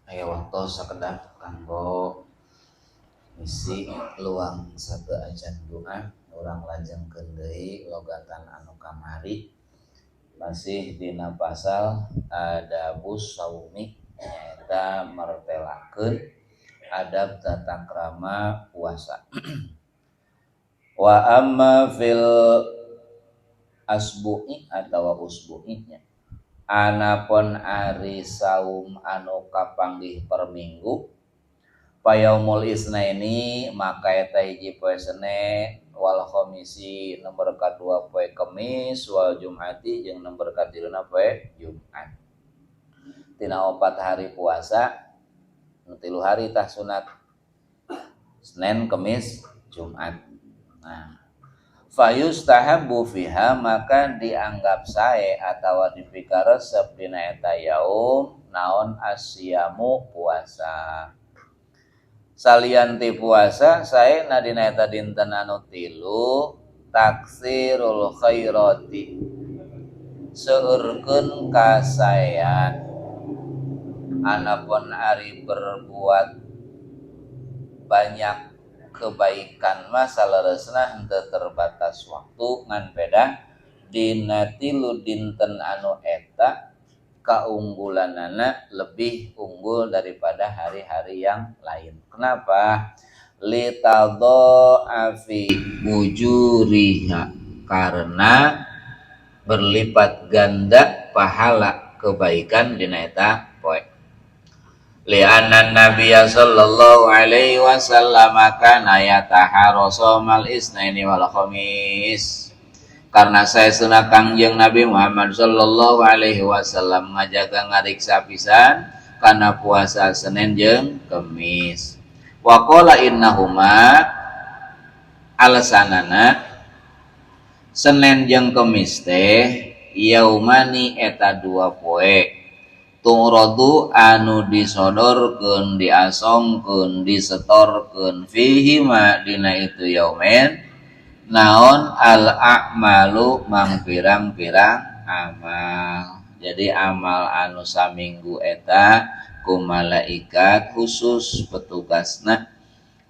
Aya waktu sakedap kanggo ngisi luang sateuacan doa. Urang lajengkeun deui logatan anu kamari, masih dina pasal adabus saumi, nyaeta martelakeun adab tata krama puasa. Wa amma fil asbu'i atawa usbu'i nya, anapun ari saum anu kapanggih per minggu, payaumul isnaini maka eta hiji poe Senen, wal khamisi nomor kadua poe Kemis, wal Jum'ati jeung nomor katiluna poe Jumat. Tina 4 hari puasa nu 3 hari tah sunat, Senin, Kemis, Jumat. Nah, fayustahabbu fiha maka dianggap sae atawa dipikaresep dina eta yaum naon asyamu puasa. Salian ti puasa saena dina eta dinten anu 3 taksirul khairati, seueurkeun kasaean. Anapun ari berbuat banyak kebaikan mah saleresna henteu terbatas waktu, ngan pedah dina 3 dinten anu eta kaunggulanana lebih unggul daripada hari-hari yang lain. Kenapa? Litadha'afi ujuriha, karena berlipat ganda pahala kebaikan dina eta poe. Li'anna nabiyya sallallahu alaihi wasallam kana yataharra shaumal isnaini wal khamis. Karena saestuna Kangjeng Nabi Muhammad sallallahu alaihi wasallam ngajaga ngariksa pisan kana puasa Senin jeung Kemis. Wa qala innahuma, alasanana Senin jeung Kemis teh yaumani eta 2 poe, tu'radu anu disodorkeun, diasongkeun, disetorkeun fihi ma dina itu yaumen naon al a'malu mangpirang-pirang amal. Jadi amal anu saminggu eta ku malaikat khusus petugasna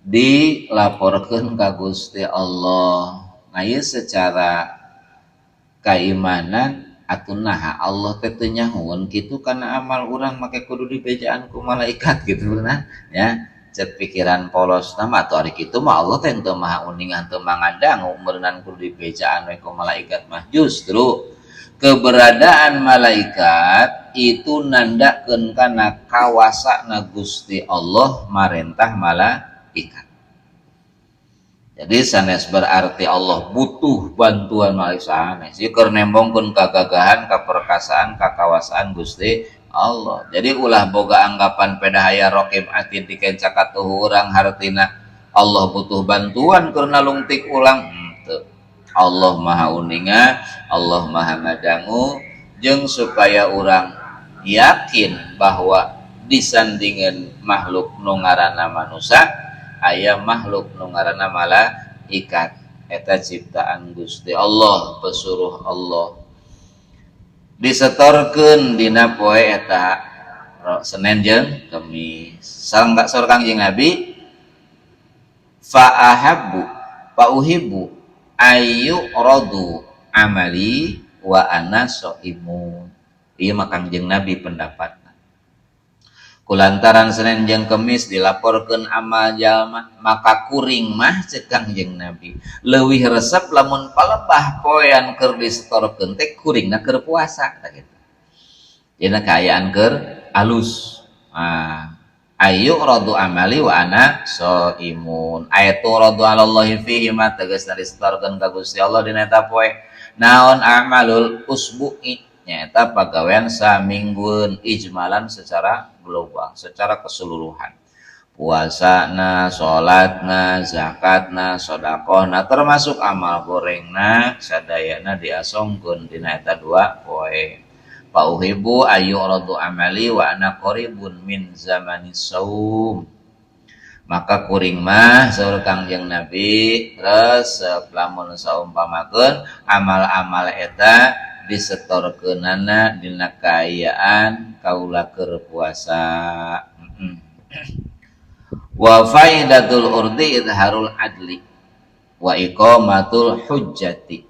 dilaporkeun ka Gusti Allah. Nah, ieu secara keimanan atuh naha Allah teh teu nyahueun kitu kana amal urang make kudu dibejaan ku malaikat gitu nah ya. Cek pikiran polos mah atuh ari kitu mah Allah teh teu maha uningan teu mangadangu meureunan kudu dibejaan we ku malaikat mah. Justru keberadaan malaikat itu nandakeun kana kawasana Gusti Allah marentah malaikat. Jadi sanes berarti Allah butuh bantuan malaikat, sanes. Ieu keur nembongkeun kagagahan, kaperkasaan, kakawasaan Gusti Allah. Jadi ulah boga anggapan pedah aya raqib atid dikenca katuhu urang hartina Allah butuh bantuan keur nalungtik ulang. Henteu. Allah Maha Uninga, Allah Maha Ngadangu, jeung supaya urang yakin bahwa disandingan makhluk nu ngaranna manusia aya makhluk nu ngaranna malaikat. Eta ciptaan Gusti Allah, pesuruh Allah. Disetorkeun dina poe eta Senin jeung Kemis. Sangga saur Kangjeng Nabi, fa ahabbu fa uhibbu ayu radu amali wa ana shaimun. Ieu mah Kangjeng Nabi pendapatna. Kulantaran Senin jeung Kemis dilaporkeun amal jalma, maka kuring mah cek Kangjeng Nabi leuwih resep lamun palebah poean keur disetorkeun teh kuringna keur puasa tah kitu. Dina kaayaan keur alus. Ah, ayu radu amali wa ana shaimun. Ayatu radu alallahi fihi ma tegasna disetorkeun ka Gusti Allah dina eta poe. Naon amalul usbu'i, nyaeta pagawean saminggueun ijmalan secara global, secara keseluruhan. Puasana, salatna, zakatna, sedekahna, termasuk amal gorengna sadayana diasongkeun dina eta 2 poe. Fa uhibbu ayyuradu amali wa ana qaribun min zamanis saum. Maka kuring mah saur Kangjeng Nabi resep lamun saumpamakeun amal-amal eta disetorkeunana dina kaayaan kaula keur puasa. Wa faidatul urdi idharul adli wa iqamatul hujjati.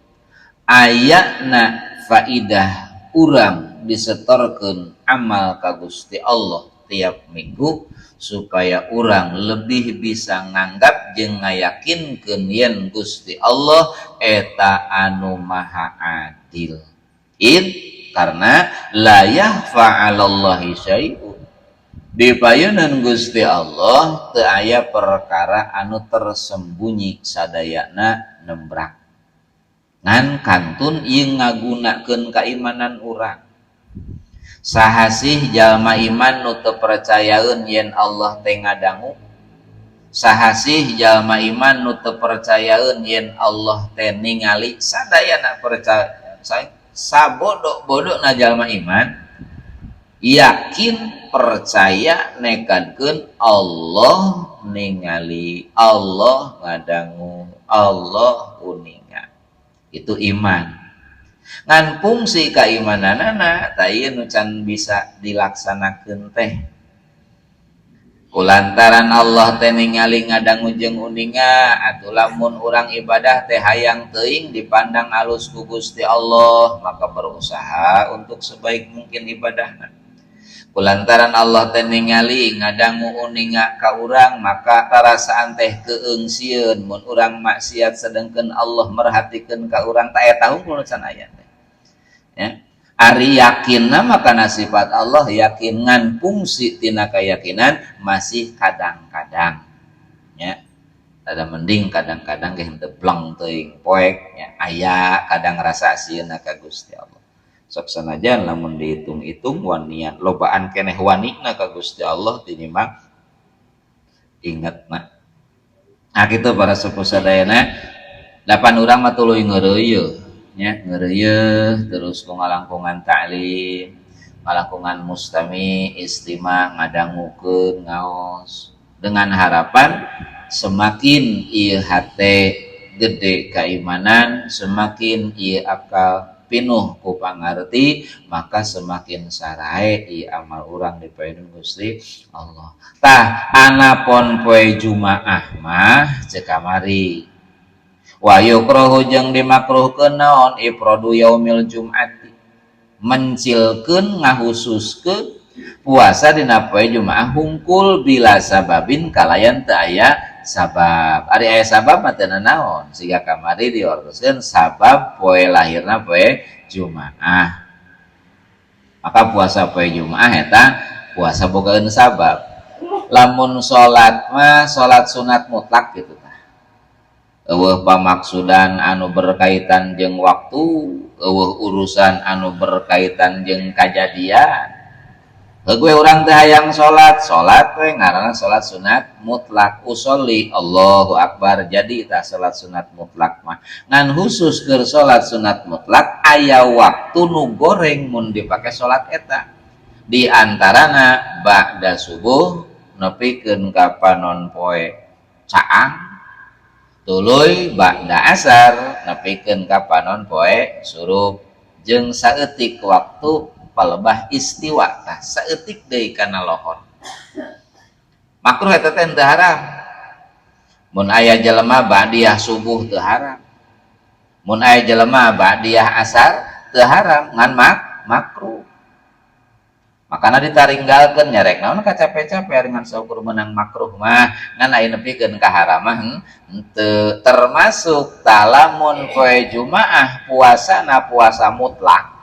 Ayana faidah urang disetorkeun amal ka Gusti Allah tiap minggu supaya urang lebih bisa nganggap jeung ngayakinkeun yen Gusti Allah eta anu maha adil. Karena la yahfa 'alallahi syai'un. Di payunan Gusti Allah teu aya perkara anu tersembunyi, sadayana nembrak. Ngan kantun ieu ngagunakeun kaimanan urang. Saha sih jalma iman nu teu percayaeun yen Allah teh ngadangu? Saha sih jalma iman nu teu percayaeun yen Allah teh ningali? Sadayana percaya. Sabodo-bodona jalma iman yakin, percaya, nekadkeun Allah ningali, Allah ngadangu, Allah uninga. Itu iman. Ngan fungsi kaimananana tah ieu nu can bisa dilaksanakeun teh. Kulantaran Allah teh ningali, ngadangu jeung uninga, atuh lamun urang ibadah teh hayang teuing dipandang alus ku Gusti Allah, maka berusaha untuk sebaik mungkin ibadahna. Kulantaran Allah teh ningali, ngadangu, uninga ka urang, maka karasaan teh keeungsieun mun urang maksiat sedengkeun Allah merhatikeun ka urang. Ta eta hungkul can aya teh. Ya. Ari yakinna mah kana sifat Allah yakin, ngan fungsi tina keyakinan masih kadang-kadang, ya. Ada mending kadang-kadang ge henteu bleng teuing poek nya, aya kadang rasa sieunna ka Gusti Allah. Sok sanajan lamun dihitung-hitung wanian lobaan keneh wanina ka Gusti Allah tinimbang ingetna. Nah, kitu para sepuh sadayana. Dapan urang mah tuluy ngeureuyeuh nya, ngeureuyeuh terus ku ngalangkungan ta'lim, ngalangkungan mustami, istima, ngadangukeun ngaos dengan harapan semakin ieu hate gede keimanan, semakin ieu akal pinuh ku pangarti, maka semakin sarae ieu amal urang di payun Gusti Allah. Tah, anapun poe Jumaah mah cek kamari, wa yukrahu jeung dimakruhkeun naon ifradu yaumil jum'ati, mencilkeun, ngahususkeun puasa dina poe Jumaah hungkul, bila sababin kalayan teu aya sabab. Ari aya sabab mah teu nanaon, siga kamari diwartoskeun sabab poe lahirna poe Jumaah, maka puasa poe Jumaah eta puasa bogaeun sabab. Lamun salat mah salat sunat mutlak gitu tah, eueuh pamaksudan anu berkaitan jeung waktu, eueuh urusan anu berkaitan jeung kajadian. Gue urang teh hayang salat, salat we ngaranna salat sunat mutlak. Usolli, Allahu akbar, jadi tah salat sunat mutlak mah. Ngan khusus keur salat sunat mutlak aya waktu nu goreng mun dipake salat eta. Di antarana ba'da subuh nepikeun ka panon poe caang, tuluy ba'da asar nepikeun ka panon poe surup, jeung saeutik waktu palebah istiwa, tah saeutik deui kana lohor. Makruh eta teh, henteu haram. Mun aya jelema ba'diyah subuh teu haram, mun aya jelema ba'diyah asar teu haram, ngan makruh. Makana ditaringgalkeun, nyarek naon kacape-cape dengan saukur menang makruh mah, ngan aya nepikeun ka haram mah henteu termasuk. Tah, lamun poe Jumaah puasana puasa mutlak,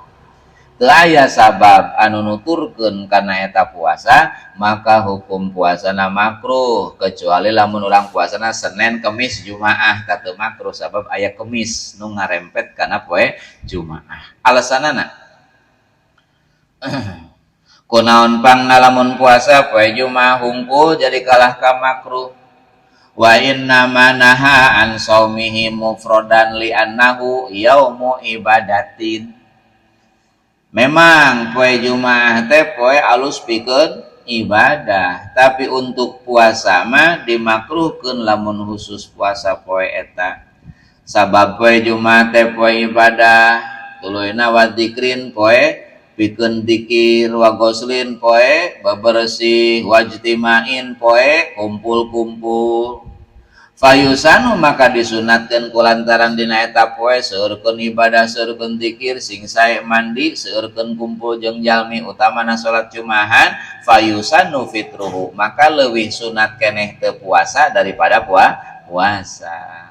teu aya sabab anu nuturkeun kana eta puasa, maka hukum puasana makruh, kecuali lamun urang puasana Senin, Kemis, Jumaah, tah teu makruh sabab aya Kemis nu ngarempet kana poe Jumaah. Alasanana kunaon pangna lamun puasa poe Jumaah hungkul jadi kalah ka makruh? Wa inna naha an saumihi mufrodan li annahu yaumu ibadatin. Memang poe Jumaah teh poe alus pikeun ibadah, tapi untuk puasa mah dimakruhkeun lamun khusus puasa poe eta, sabab poe Jumaah teh poe ibadah, tuluyna wa dzikrin poe pikeun dikir, wa ghuslin poe bebersih, wajtima'in poe kumpul-kumpul. Fayusanu maka disunatkeun kulantaran dina eta poe seueurkeun ibadah, seueurkeun zikir, sing sae mandi, seueurkeun kumpul jeung jalmi, utamana salat jumahan. Fayusanu fitruhu maka leuwih sunat keneh teu puasa daripada puasa.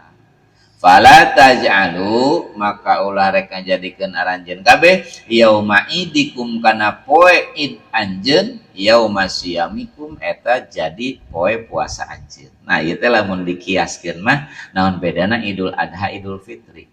Fala taj'alu maka ulah rek ngajadikeun aranjeun kabeh yauma idikum kana poe id anjeun yauma siyamikum eta jadi poe puasa anjeun. Nah, ieu teh lamun dikiaskeun mah naon bedana Idul Adha Idul Fitri.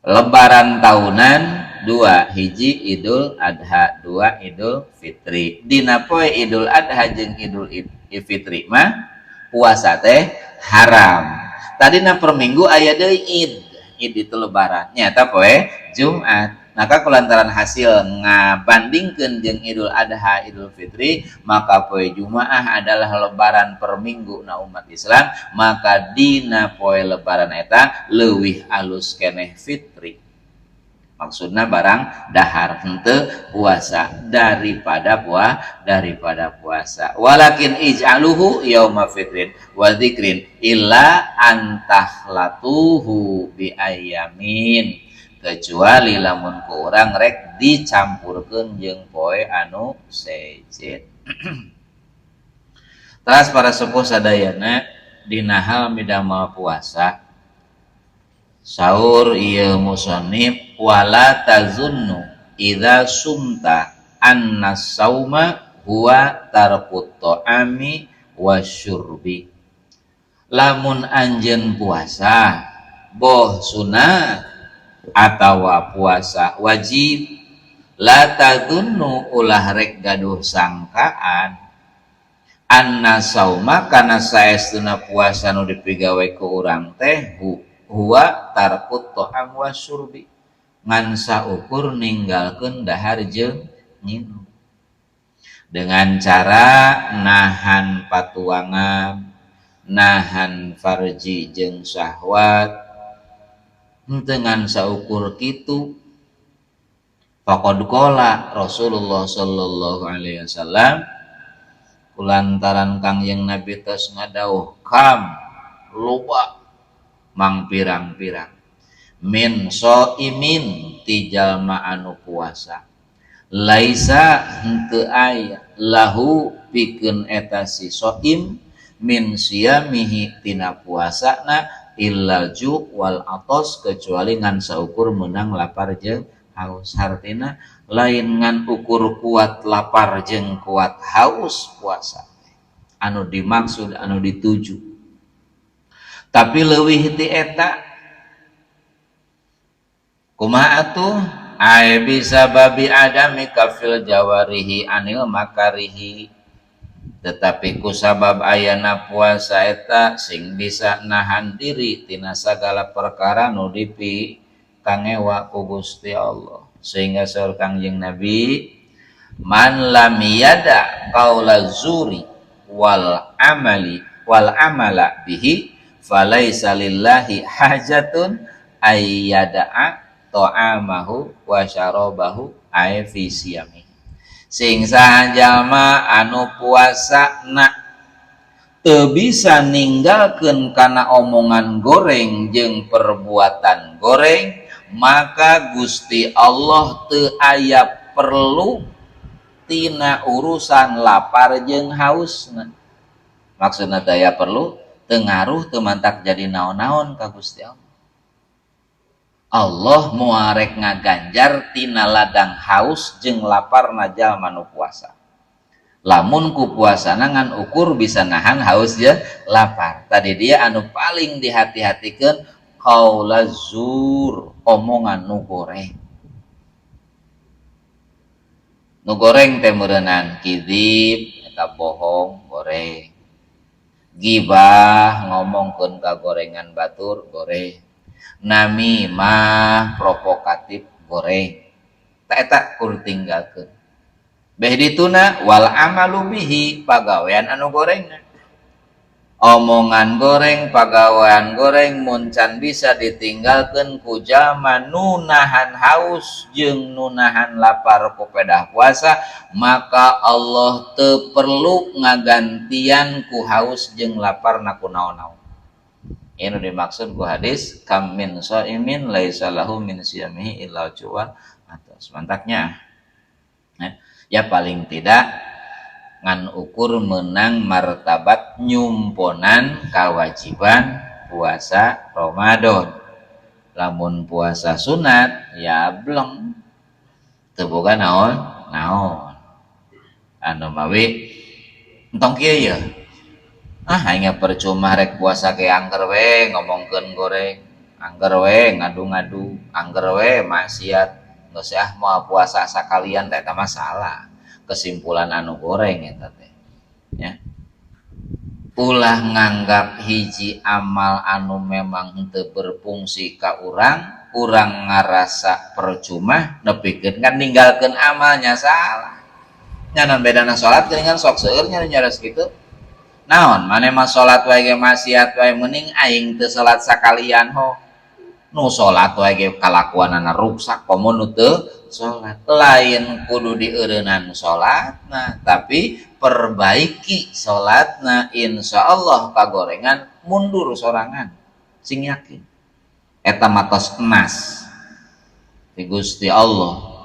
Lebaran tahunan dua, hiji Idul Adha, dua Idul Fitri. Dina poe Idul Adha jeung Idul Fitri mah puasa teh haram. Tadina per minggu aya deui Id. Id itu lebaran. Nyata poe Jumat. Maka kulantaran hasil ngabandingkeun jeung Idul Adha Idul Fitri, maka poe Jumaah adalah lebaran per minggu na umat Islam, maka dina poe lebaran eta leuwih alus keneh fitri. Maksudna barang dahar henteu puasa daripada puasa. Walakin ij'aluhu yauma fitrin wa dzikrin illa antahlatuhu bi ayamin, kecuali lamun ku urang rek dicampurkeun jeung poe anu sejen. Teras para sepuh sadayana, dina hal midamel puasa saur ieu musannif, wala tazunnu idza sumta anna sauma huwa tarkut ta'ami wasyurbi. Lamun anjeun puasa boh sunat atawa puasa wajib, la tazunnu ulah rek gaduh sangkaan anna sauma kana saestuna puasa nu dipigawe ku urang teh huwa tarkut ta'am wasyurbi, ngan saukur ninggalkeun dahar jeung nginum dengan cara nahan patuangan, nahan farji jeung syahwat, dengan saukur kitu. Faqad qala Rasulullah sallallahu alaihi wasallam, kulantaran Kangjeng Nabi tos ngadawuh kam loba mang pirang-pirang min shaimin ti jalma anu puasa, laisa henteu aya lahu pikeun eta si shaim min siyamihi tina puasana illal ju' wal atos, kecuali ngan saukur menang lapar jeung haus. Hartina lain ngan ukur kuat lapar jeung kuat haus puasa anu dimaksud anu dituju, tapi leuwih ti eta. Kumaha atuh? Ai bisa babi adami kafil jawarihi anil makarihi, tetapi kusabab ayana puasa eta sing bisa nahan diri tina sagala perkara nu dipi kangewa ku Gusti Allah. Sehingga saur Kangjeng Nabi, man lam yada qaula zuri wal amali wal amala bihi falaisa lillahi hajatun ayyada'a ta'amahu wa syarabahu ay fi siyami. Sing saha jalma anu puasa na teu bisa ninggalkeun kana omongan goreng jeung perbuatan goreng, maka Gusti Allah teu aya perlu tina urusan lapar jeung hausna. Maksudna teu aya perlu, teu ngaruh, teu mantak jadi naon-naon ka Gusti Allah. Allah moal rek ngaganjar tina ladang haus jeung laparna jalma nu puasa lamun ku puasana ngan ukur bisa nahan haus jeung lapar. Tadi dia anu paling dihati-hatikeun qaula zur, omongan nu goreng. Nu goreng teh meureunnan kizib eta bohong goreng, gibah ngomongkeun kagorengan batur goreng, namimah provokatif goreng. Tak eta kudu tinggalkeun. Beh dituna wal amalu bihi, pagawean anu gorengna. Omongan goreng, pagawean goreng mun can bisa ditinggalkeun ku jalma nu nahan haus jeung nu nahan lapar ku pedah puasa, maka Allah teu perlu ngagantian ku haus jeung laparna ku naon-naon. Ini dimaksud ku hadis kam min shaimin laisa lahu min siyamihi illa ju'wan atas. Mantaknya ya, paling tidak ngan ukur menang martabat nyumponan kewajiban puasa Ramadan. Lamun puasa sunat ya bleng, teu boga naon naon. Anu mawi entong kieu ye, ah, aing percuma rek puasa ge, angger we ngomongkeun goreng, angger we ngadu-ngadu, angger we maksiat, geus ah, moal puasa sakalian. Teh eta mah salah kesimpulan anu goreng eta teh ya. Ulah nganggap hiji amal anu memang henteu berfungsi ka urang, urang ngarasa percuma nepikeun kan ninggalkeun amalnya. Salah nya. Naon bedana salat geuningan? Sok seueur nya nyares kitu, "Naon maneh mah salat wae ge maksiat wae, mending aing teu salat sakalian." Ho, nu salat wae ge kalakuanana ruksak, komo nu teu salat. Lain kudu dieureunnan salatna, tapi perbaiki salatna, insyaallah kagorengan mundur sorangan. Sing yakin eta matos emas di Gusti Allah.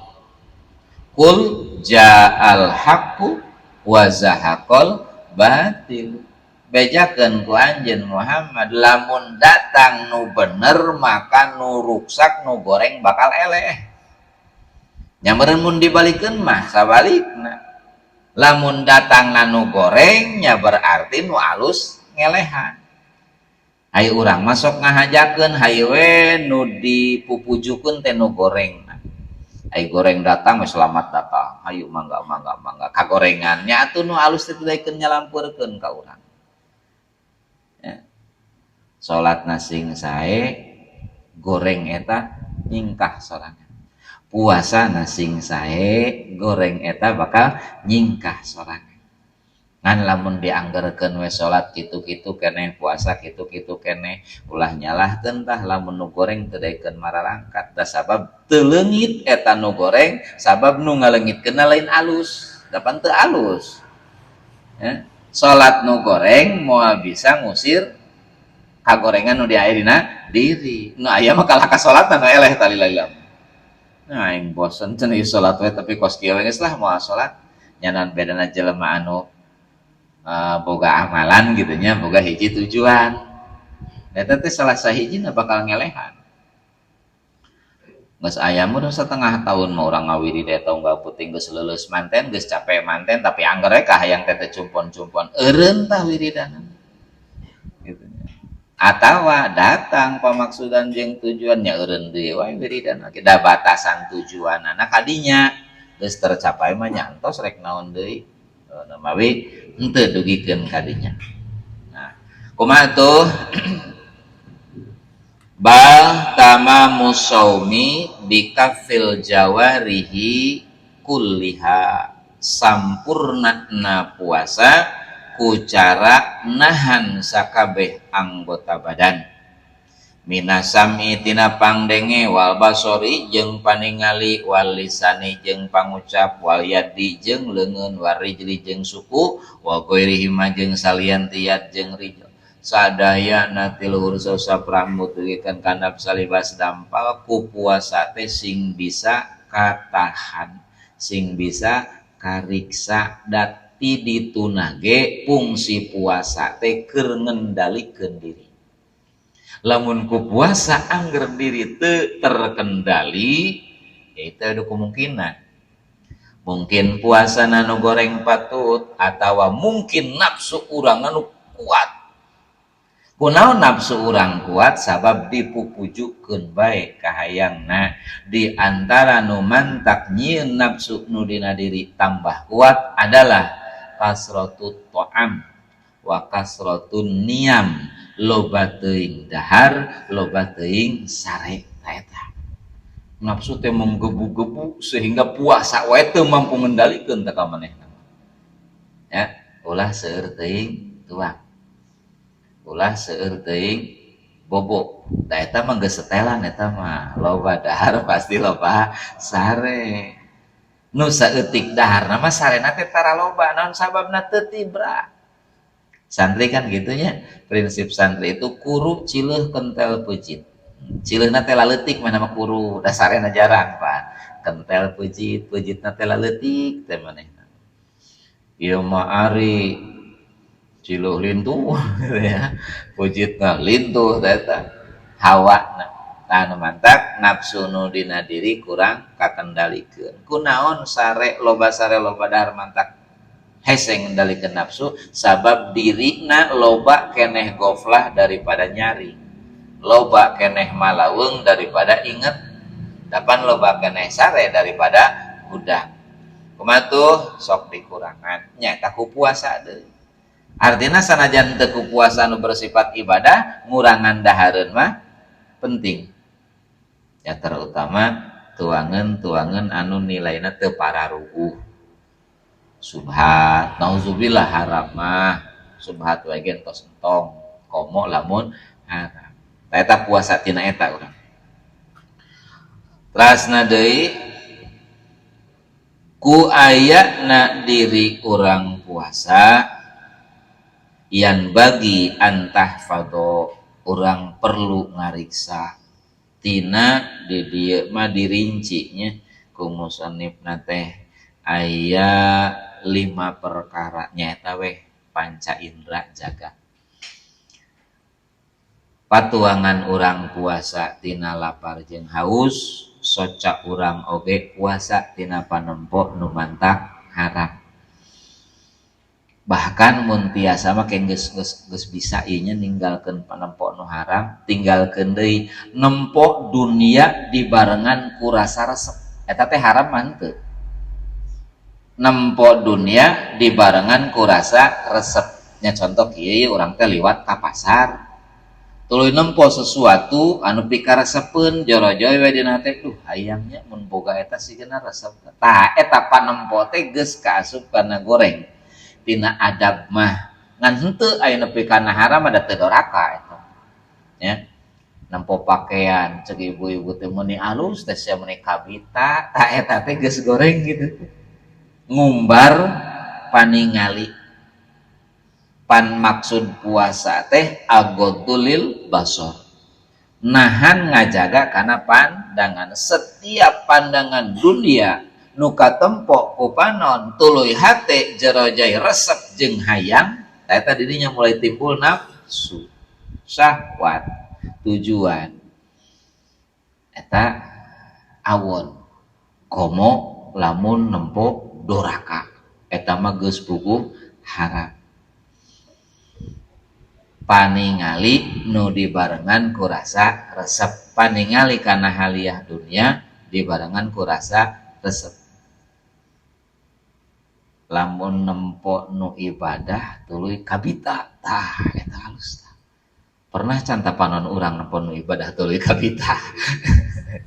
Qul ja'al haqqu wa zahaqal batil. Bejakeun ku anjeun Muhammad, lamun datang nu bener maka nu ruksak, nu goreng bakal eleh. Nya meureun mun dibalikeun mah sabalikna, lamun datang nu goreng nya berarti nu alus ngelehan. Hayu urang masuk ngahajakeun, hayu we nu dipupujukeun teh nu goreng. Ai goreng datang, selamat datang, hayu mangga mangga mangga kagorengannya. Atuh nu alus teh daekeun nyalampeurkeun ka urang ya. Salat sing sae, goreng eta nyingkah sorangan. Puasa sing sae, goreng eta bakal nyingkah sorangan. Ngan lamun dianggerkeun we salat kitu-kitu keneh, puasa kitu-kitu keneh, ulah nyalahkeun tah lamun nu goreng teu daekeun mararangkat. Da sabab teu leungit eta nu goreng, sabab nu ngaleungitkeunna lain alus, da pan teu alus ya. Salat nu goreng moal bisa ngusir kagorengan nu diaya dina diri. Nu aya mah kalah ka salatna nu eleh talila. Nah, aing bosen cenah salat we, tapi kos kieu we geus lah, moal salat. Nya naon bedana jelema anu boga amalan gitu nya, boga hiji tujuan? Eta teh salah sahijina bakal ngelehan. Geus aya mah setengah tahun mah urang ngawiri eta unggal peuting, geus leuleus manten, geus capek manten, tapi angger we kahayang teh teu cumpon-cumpon. Eureun tah wiridana gitu nya. Atawa datang pamaksudan jeung tujuannya, eureun deui wae wiridana. Da batasan tujuanana kadinya geus tercapai mah nya entos, rek naon deui? Mawi henteu dugikeun kadinya. Nah, kumaha tuh? Bal tamamu shaumi bikaffil jawarihi kulliha. Sampurna na puasa ku cara nahan sakabeh anggota badan, minasami tina pangdenge, wal basori jeung paningali, wal lisani jeung pangucap, wal yadi jeung leungeun, wal rijli jeung suku, wa ghairihi jeung salian ti yad jeung rijl. Sadayana ti luhur sosap rambut dugikeun kandap salibas dampal ku puasa teh sing bisa katahan, sing bisa kariksa. Dati dituna ge fungsi puasa teh keur ngendalikeun diri. Lamun ku puasa angger diri teu terkendali, ya itu ada kemungkinan mungkin puasa nu goreng patut atau mungkin nafsu urang anu kuat. Kunaon nafsu urang kuat? Sabab dipupujukeun bae kahayangna. Di antara nu mantak nyieun nafsu nu dina diri tambah kuat adalah kasratut ta'am wa kasratun niyam, loba teuing dahar, loba teuing sare. Eta nafsu teh menggebu-gebu sehingga puasa wae teu mampu ngendalikeun teh ka manehna ya. Ulah seueur teuing tuang. Ulah seueur teuing bobo. Da eta mah geus setelan, eta mah loba dahar pasti loba sare. Nu saeutik daharna mah sarena teh tara loba, naon sababna? Teu tibra. Santri kan gitu nya, prinsip santri itu kuru cileuh kentel peucit. Cileuhna teh laleutik, mana mah kuru da sarena jarang, Pak. Kentel peucit, peucitna teh laleutik teh manehna. Ieu mah ari cileuh lintuh ya, peucitna lintuh teh eta hawana. Tah, nu mantak nafsu nu dina diri kurang kakendalikeun. Kunaon sare loba, sare loba, dahar mantak hese ngendalikeun nafsu? Sabab dirina loba keneh goflah daripada nyari, loba keneh malaweung daripada inget, dapan loba keneh sare daripada hudang. Kumaha tuh sok dikurangan nya ku puasa deui? Artinya sanajan teu ku puasa nu bersifat ibadah, ngurangan dahareun mah penting ya, terutama tuangan-tuangan anu nilainya teu pararuguh, subhat, nauzubillah, haram mah. Subhat wae ge entos entong, komo lamun haram. Tah, eta puasa tina eta urang. Terasna deui, ku ayana diri urang puasa, yang bagi antah fado, urang perlu ngariksa tina di dieu mah dirincinya ku musannifna teh aya lima perkara, nyaeta weh panca indera jaga. Patuangan urang puasa tina lapar jeung haus, soca urang oge puasa tina panempo nu mantak haram. Bahkan mun tiasa mah geus geus geus bisa ieu nya ninggalkeun panempo nu haram, tinggalkeun deui nempo dunia dibarengan ku rasa resep. Eta teh haram mah henteu? Nempo dunia dibarengan ku rasa resep nya, contoh kieu, urang teh liwat ka pasar tuluy nempo sesuatu anu pikaresepeun, jorojoy we dina hate, "Duh, hayangnya mun boga eta, sigana resep." Tah, eta panempo teh geus kaasup kana goreng tina adab mah, ngan henteu aya nepi kana haram, ada teu doraka eta nya. Nempo pakaian, cek ibu-ibu teh meuni alus teh sia, meuni kabita. Tah, eta teh geus goreng gitu, ngumbar paningali. Pan maksud puasa teh aghaddu lil basor, nahan ngajaga karena pandangan. Setiap pandangan dunia nu katempo ku panon tuluy hate jerojai resep jeung hayang, eta dirinya mulai timbul nafsu, syahwat, tujuan eta awon. Komo lamun nempo doraka, eta mah geus puguh haram. Paningali nu dibarengan ku rasa resep, paningali kana haliah dunia dibarengan ku rasa resep. Lamun nempo nu ibadah tuluy kabita, tah eta halus tah. Pernah can ta panon urang nempo nu ibadah tuluy kabita?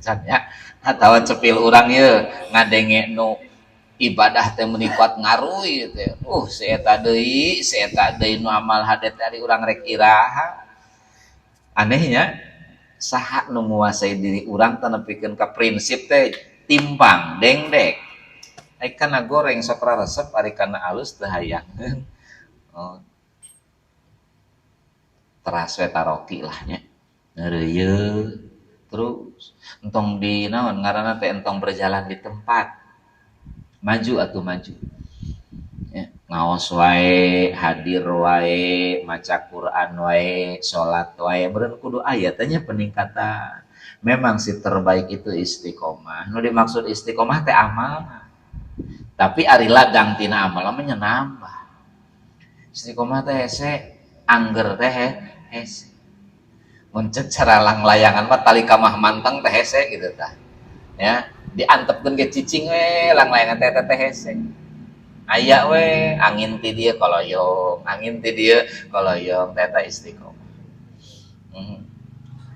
Can ya? Atawa cepil urang ye ngadenge nu ibadah teh meuni kuat ngaruy teh, si eta deui, si eta deui, nu amal hade teh, ari urang rek iraha? Anehnya, saha nu nguasai diri urang teh nepikeun ka prinsip teh timpang dengdek? Ai kana goreng sok resep, ari kana alus teu hayangeun. Oh. Teras we taroki lah nya. Ngeureuyeuh terus entong di naon ngaranna teh, entong berjalan di tempat. Maju atuh maju. Ya, ngaos wae, hadir wae, maca Quran wae, salat wae, meureun kudu aya teh nya peningkatan. Memang si terbaik itu istiqomah. Nu dimaksud istiqomah teh amal. Tapi ari ladang tina amal mah nya nambah. Istiqomah teh hese, angger teh hese. Mun cek cara langlayangan mah, tali kamah manteng teh hese gitu tah. Ya, diantepkeun ge cicing we langlayangan teh, teh hese. Aya we angin ti dieu koloyong, angin ti dieu koloyong, teh eta istiqomah.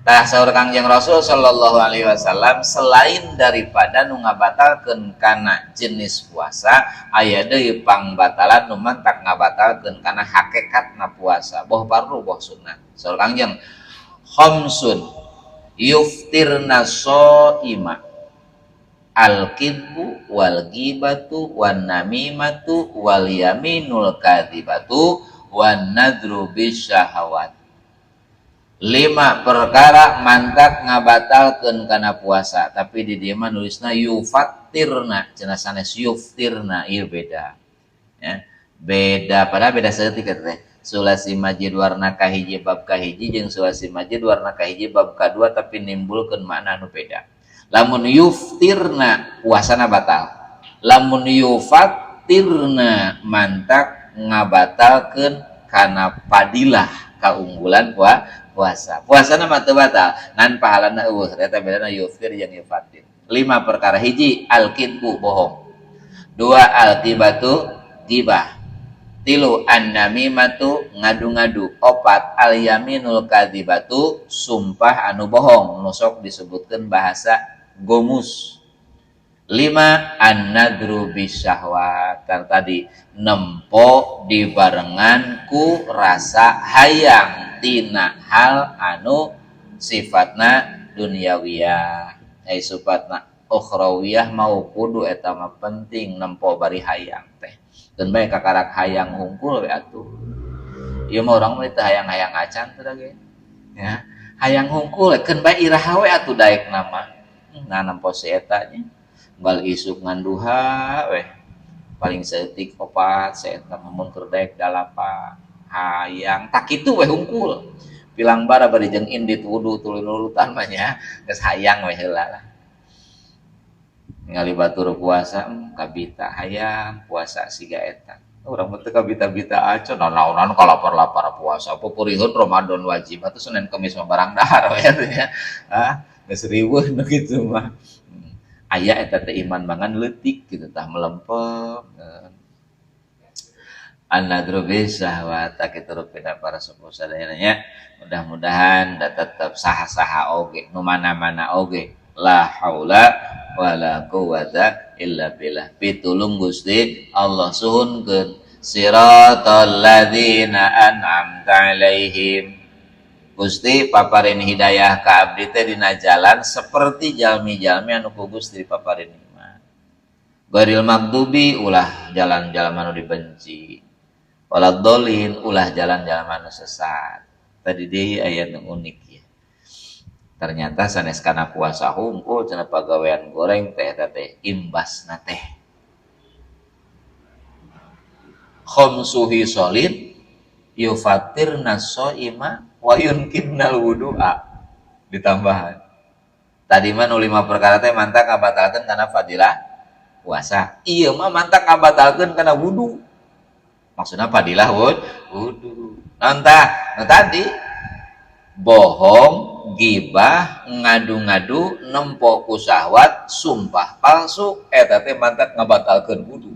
Tah, saur Kangjeng Rasul sallallahu alaihi wasallam, selain daripada nu ngabatalkeun kana jenis puasa, aya deui pangbatalan nu mantak ngabatalkeun kana hakikatna puasa, boh fardu boh sunnah. Saur Kangjeng, khamsun yuftirna shaima al kidbu wal ghibatu wan namimatu wal yaminul kadzibatu wan nadru bisyahawat. Lima perkara mantak ngabatalkeun kana puasa, tapi di dieu mah nulisna yufattirna cenah, sanes yuftirna. Ieu beda ya, beda, padahal beda saeutik teh. Sulasi Majid warna kahiji bab kahiji jeung Sulasi Majid warna kahiji bab kadua, tapi nimbulkeun makna anu beda. Lamun yuftirna, puasana batal. Lamun yufattirna, mantak ngabatalkeun kana fadilah, kaunggulan puasa. Puasana mah teu batal, ngan pahalana euweuh. Eta bedana yuftir jeung yufattir. Lima perkara: hiji, al-kidbu, bohong; dua, al-ghibatu, gibah; tilu, an-namimatu, ngadu-ngadu; opat, al-yaminul kadzibatu, sumpah anu bohong, nu sok disebutkeun bahasa gomus; lima, an-nadru bisyahwat, tadi nempo dibarengan ku rasa hayang tina hal anu sifatna duniawiyah. Ai sifatna ukhrawiyah mau kudu, eta mah penting nempo bari hayang teh. Keun bae kakarak hayang hungkul we atuh. Ieu mah urang mah teu hayang-hayang acan teh ge ya, hayang hungkul keun bae, iraha we atuh daek nama. Nah, nempo si eta nya unggal isuk nganduha weh, paling saeutik opat saeta, mun keur daek dalapan. Hayang tak kitu we hungkul, bilang bara bari jeung indit wudu tuluy nurutan mah nya, geus hayang we heula lah. Ningali batur puasa, kabita hayang puasa siga eta. Urang mah teu kabita-bita acan, nanaonan kalapar-lapar puasa. Pupurihun Ramadan wajib atuh, Senin Kemis mah barang dahar we atuh nya. Ah, geus riweuh nu kitu mah. Aya eta teh iman mangan leutik kitu tah, melempem. An-nadru bisyahwat, kitu rupina para sepuh sadayana nya. Mudah-mudahan da tetep saha-saha oge, nu mana-mana oge, la haula wala quwata illa billah. Pitulung Gusti Allah, suhunkeun siratal ladzina an'amta alaihim. Gusti, paparin hidayah ka abdi teh dina jalan seperti jalmi-jalmi anu ku Gusti dipaparin nikmat. Ghairil maghdubi, ulah jalan-jalan anu dibenci. Waladdallin, ulah jalan-jalan anu sesat. Tadi deui aya nu unik ya. Ternyata sanes kana puasa hungkul cenah, pagawean goreng teh eta teh imbasna teh. Khamsu hisolin yufattirna shaima wa yunqidnal wudu'a, ditambahan. Tadi mah nu lima perkara teh mantak ngabatalkeun kana fadilah puasa. Ieu mah mantak ngabatalkeun kana wudu. Maksudna fadilah wudu. Naon tah? Nu tadi, bohong, gibah, ngadu-ngadu, nempo ku syahwat, sumpah palsu, eta teh mantak ngabatalkeun wudu.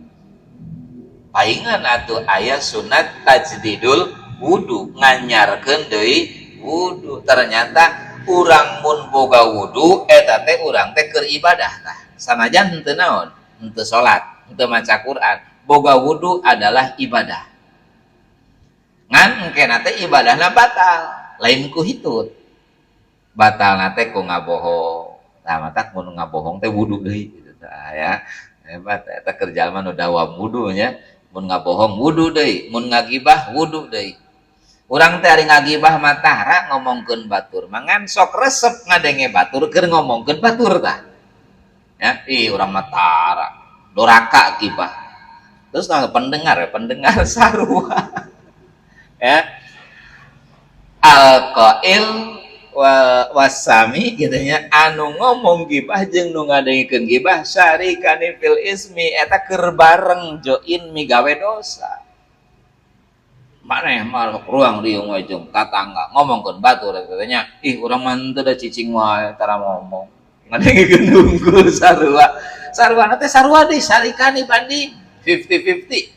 Paingan atuh aya sunat tajdidul wudu, nganyarkeun deui wudu. Ternyata urang mun boga wudu eta teh urang teh keur ibadah tah. Sanajan henteu naon, henteu salat, henteu maca Quran, boga wudu adalah ibadah. Ngan engkena teh ibadahna batal, lain ku hitut. Batalna teh ku ngabohong. Tah, matak mun ngabohong teh wudu deui kitu tah ya. Hebat eta keur jalma nu dawam wudu nya. Mun ngabohong wudu deui, mun ngagibah wudu deui. Urang teh ari ngagibah mah tara ngomongkeun batur, mangan sok resep ngadenge batur keur ngomongkeun batur tah. Ya, ih, urang mah tara doraka gibah. Terus nah, pendengar ya, pendengar sarua. Ya. Al-qail wasami gitu nya, anu ngomong gibah jeung nu ngadengikeun gibah, syarikani fil ismi, eta keur bareng join migawe dosa. Maneh mah ruang riung we jeung tatangga ngomongkeun batur eta nya, ih, urang mah henteu da, cicing wae tara ngomong. Ngadengikeun hungkul sarua. Sarua teh sarua deui, syarikani banding 50-50.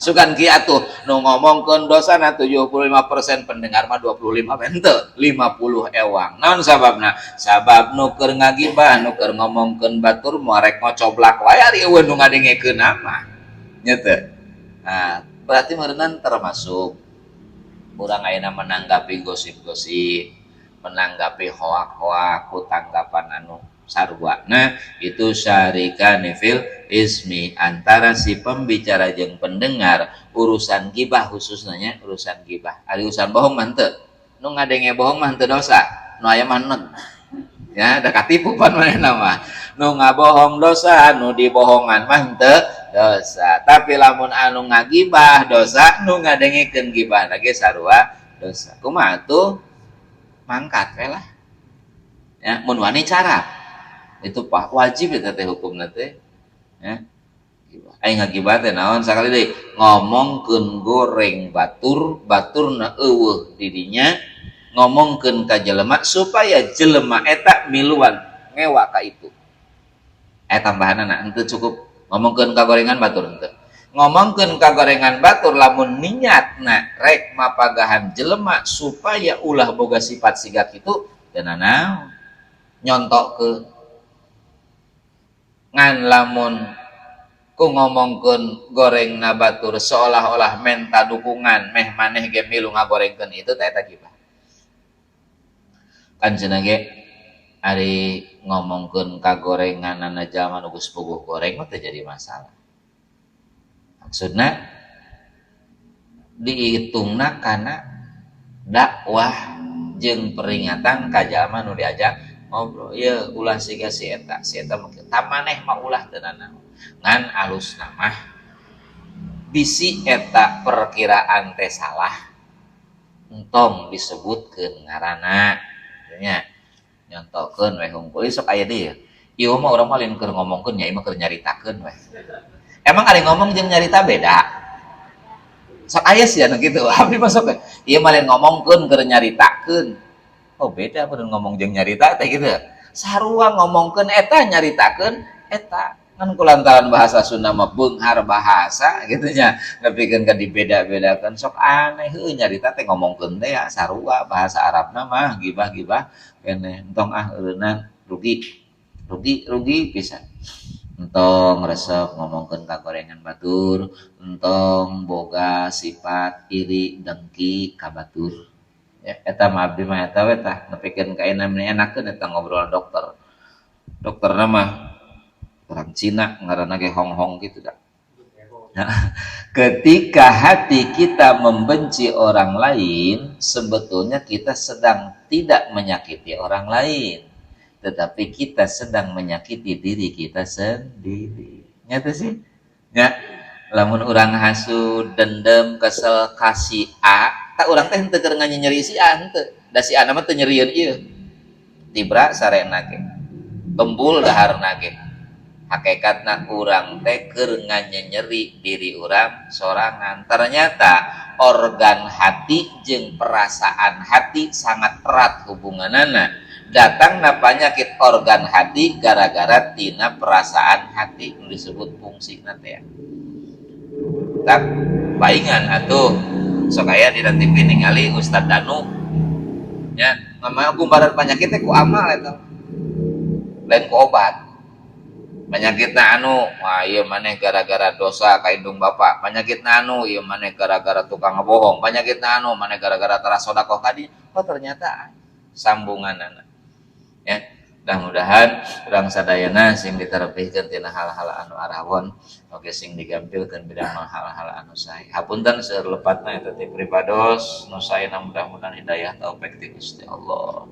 Sugan kieu atuh nu ngomongkeun dosana 75%, pendengar mah 25 henteu, 50 ewang. Naon sababna? Sabab nu keur ngagibah, nu keur ngomongkeun batur moal rek ngocoblak wae ari euweuh nu ngadengekeun mah. Nya teu? Nah, berarti meureunan termasuk urang ayeuna menanggapi gosip-gosip, menanggapi hoak-hoak ku tanggapan anu sarua. Nah, itu syarikani fil ismi, antara si pembicara jeung pendengar urusan gibah, khususnya nya urusan gibah. Ari urusan bohong mah henteu. Nu ngadenge bohong mah henteu dosa, nu aya mah neg. Ya, da katipu pan manehna mah. Nu ngabohong dosa, nu dibohongan mah henteu dosa. Tapi lamun anu ngagibah dosa, nu ngadengekeun gibah lagi sarua dosa. Kumaha tuh? Mangkat we lah. Ya, mun wani cara. Itu pak wajib eta teh hukumna teh. Ya. Aing ngagibah teh naon sakali deui ngomongkeun goreng batur, baturna euweuh di dinya, ngomongkeun ka jelema supaya jelema eta miluan ngewa ka itu. Tambahanana henteu cukup ngomongkeun ka gorengan batur henteu. Ngomongkeun ka gorengan batur lamun niatna rek mapagahan jelema supaya ulah boga sifat siga kitu teu nanaon. Nyontokeun ngan lamun ku ngomongkeun gorengna batur seolah-olah menta dukungan meh maneh ge milu ngagorengkeun itu teh eta gibah. Kan cenah ge ari ngomongkeun kagorenganana jalma nu geus puguh goreng mah teu jadi masalah. Maksudna dihitungna kana dakwah jeung peringatan ka jalma nu diajak ngobrol. Ieu ulah siga si eta, si eta mah tah maneh mah ulah teu nanaon. Ngan alusna mah bisi eta perkiraan teh salah entong disebutkeun ngaranna nya. Nyontokeun we hungkul sok aya deui. Ieu mah urang mah lain keur ngomongkeun nya, ieu mah keur nyaritakeun we. Emang ari ngomong jeung nyarita beda? Sok aya sih anu kitu. Abdi mah sok ieu mah lain ngomongkeun keur nyaritakeun. Oh beda mun ngomong jeung nyarita teh kitu. Sarua ngomongkeun eta nyaritakeun eta. Kan kulantaran bahasa Sunda mah beunghar bahasa gitu nya. Nepikeun ka dibeda-bedakeun sok aneh heueuh nyarita teh ngomongkeun teh ya sarua bahasa Arabna mah gibah-gibah keneh. Entong ah eureunnan rugi. Rugi rugi pisan. Entong resep ngomongkeun ka gorengan batur, entong boga sifat iri dengki ka batur. Ya, eta mah abdi mah eta we tah nepikeun ka ayeuna meni enakeun eta ngobrol dokter. Dokterna mah orang Cina ngaranna ge Hong Hong gitu dah. Nah, ketika hati kita membenci orang lain, sebetulnya kita sedang tidak menyakiti orang lain, tetapi kita sedang menyakiti diri kita sendiri. Nyata sih? Ya, lamun urang hasud, dendam, kesel ka si A, tak urang teh henteu keur nganyeri si A henteu. Da si A mah teu nyerieun ieu. Tibra sarena ge. Kembul daharna ge. Hakikatna urang teh keur nganyenyeri diri urang sorangan. Ternyata organ hati jeung perasaan hati sangat erat hubunganana. Datangna penyakit organ hati gara-gara tina perasaan hati disebut fungsi teh. Tak paingan atuh sok aya dina TV ningali Ustad Danu nya ngomong kumbaran penyakit teh ku amal eta. Lain ku obat. Penyakitna anu, wah ieu maneh gara-gara dosa ka indung bapa. Penyakitna anu, ieu maneh gara-gara tukang ngebohong. Penyakitna anu, maneh gara-gara tara sedekah tadi. Oh ternyata sambunganana. Ya, mudah-mudahan urang sadayana sing diterapihkeun tina hal-hal anu arawon, oge sing digampilkeun bidang hal-hal anu sae. Hapunten seueur lepatna eta teh pribados nu saena, mudah-mudahan hidayah taufik ti Gusti Allah.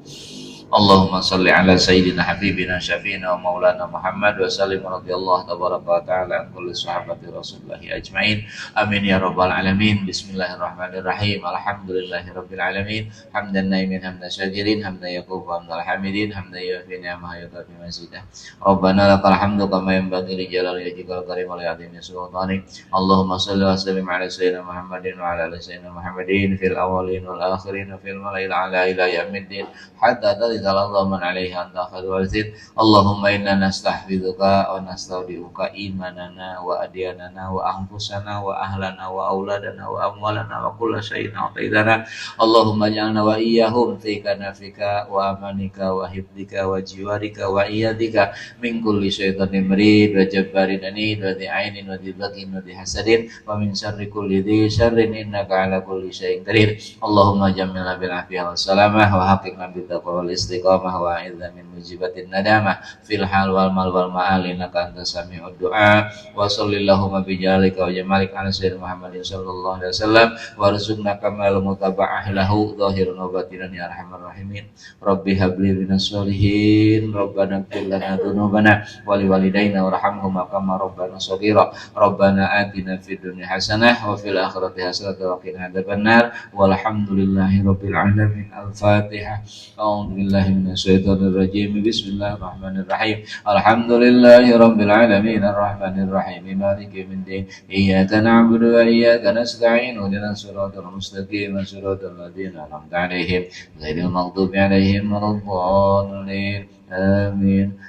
Allahumma salli ala sayyidina habibina syafiina wa maulana Muhammad wa sallim radhiyallahu tabaraka wa ta'ala an kulli sahabati Rasulullah ajmain. Amin ya rabbal alamin. Bismillahirrahmanirrahim. Alhamdulillahirabbil alamin. Hamdan naimin hamdan syakirin hamdan yaqufu hamdal hamidin hamdan yafi ni'amahu yukafi mazidah. Rabbana lakal hamdu kama yanbaghi li jalali wajhikal karim wa li azimi sultanik. Allahumma salli wa sallim ala sayyidina Muhammadin wa ala ali sayyidina Muhammadin fil awwalin wal akhirin wa fil mala'il a'la ila yaumiddin hatta sakhatikal Allah man alaihi anta khairul warithin. Allahumma inna nastahfidzuka wa nastaudiuka imanana wa adyanana wa anfusana wa ahlana wa auladana wa amwalana wa kulla syai'in a'taitana. Allahumma ij'alna wa iyyahum fi kanafika wa amanika wa hifdzika wa jiwarika wa iyadika min kulli syaitanin marid wa jabbarin anid wa dhi ainin wa dhi baghin wa dhi hasadin wa min syarri kulli dhi syarrin innaka ala kulli syai'in qadir. Allahumma jammilna bil afiyah was salamah wa haqiqna bit taqwa wal istiqamah wa a'idna min mujibatin nadamah fil hal wal mal wal ma'al innaka antas sami'ud du'a. Wa sallallahu bi jalalika wa jamalik ala sayyidina Muhammadin sallallahu alaihi wasallam warzuqna kamal mutaba'ah lahu zahiran wa batinan ya arhamar rahimin. Rabbi habli minas solihin. Rabbana ighfir lana dzunubana wa liwalidayna warhamhuma kama rabbana shaghira. Rabbana atina fid dunya hasanah wa fil akhirati hasanah wa qina adzabannar. Walhamdulillahi rabbil alamin. Al-Fatihah. A'udzu billahi minasyaitonir rajim. Bismillahirrahmanirrahim. Alhamdulillahi rabbil alamin arrahmanir rahim maliki yaumiddin. Iyyaka na'budu wa iyyaka nasta'in. Ihdinas siratal mustaqim siratal ladzina an'amta 'alaihim ghairil maghdubi 'alaihim waladdallin. Amin.